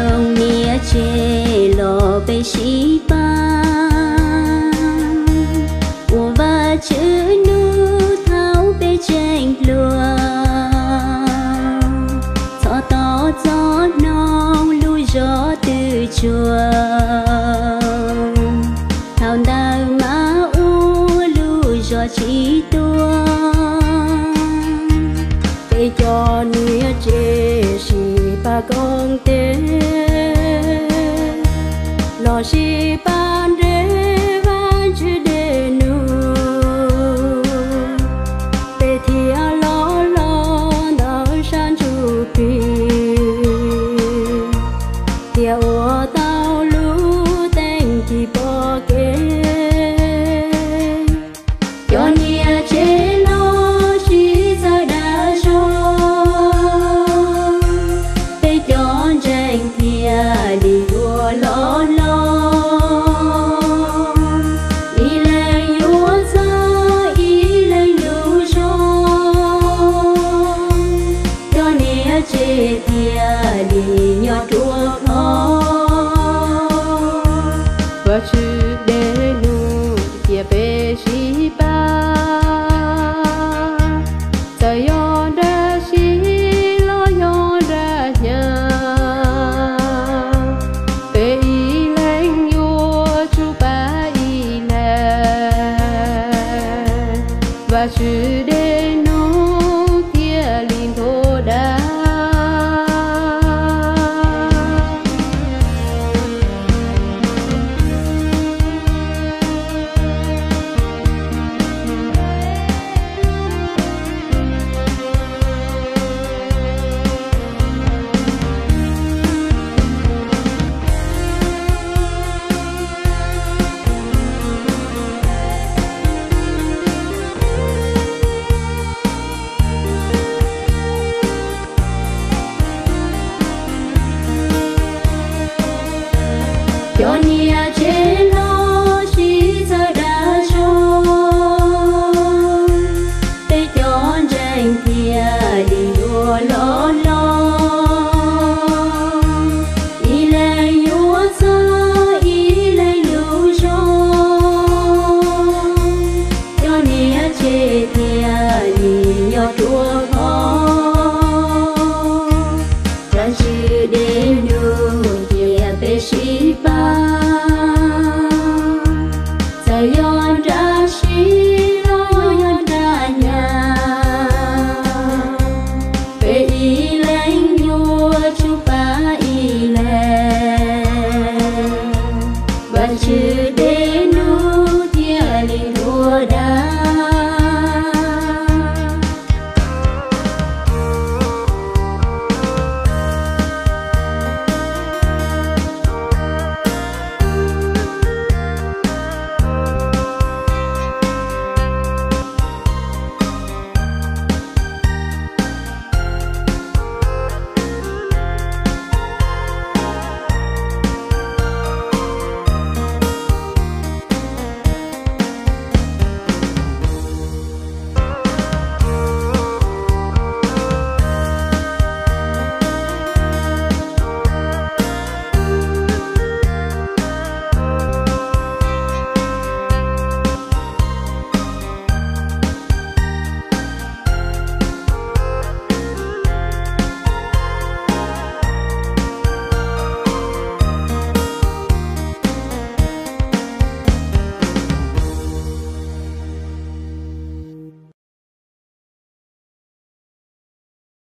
Niam tsev los peb sib pab, ua Vajtswv nug thaum peb tseem hluas. Txhob tos txog hnub lub zos twb tsuag, thaum ntawd mas ua lub zos tsis tuag. Peb cov niam tsev sib pab koom tes, los sib pab nres Vajtswv dej num, peb thiaj los loj ntau sab ntsuj plig, thiaj ua tau lub teej ci pom kev. Cov niam tsev los sib txhawb dag zog, peb cov ntseeg thiaj li yuav loj hlob, ib leeg yuav txog ib leeg lub zog. Cov niam tsev thiaj li nyob ruaj khov, Vajtswv dej num cia peb sib pab. Txawm yog nra sib los yog nra hnyav, peb ib leeg yuav tsum pab ib leeg. Vajtswv dej num thiaj li nthuav dag. Cov niam tsev los sib txhawb dag zog, peb cov ntseeg thiaj li yuav loj hlob, ib leeg yuav txog ib leeg lub zog. Cov niam tsev thiaj li nyob ruaj khov, Vajtswv dej num cia peb sib pab. Txawm yog nra sib los yog nra hnyav, peb ib leeg yuav tsum pab ib leeg. Vajtswv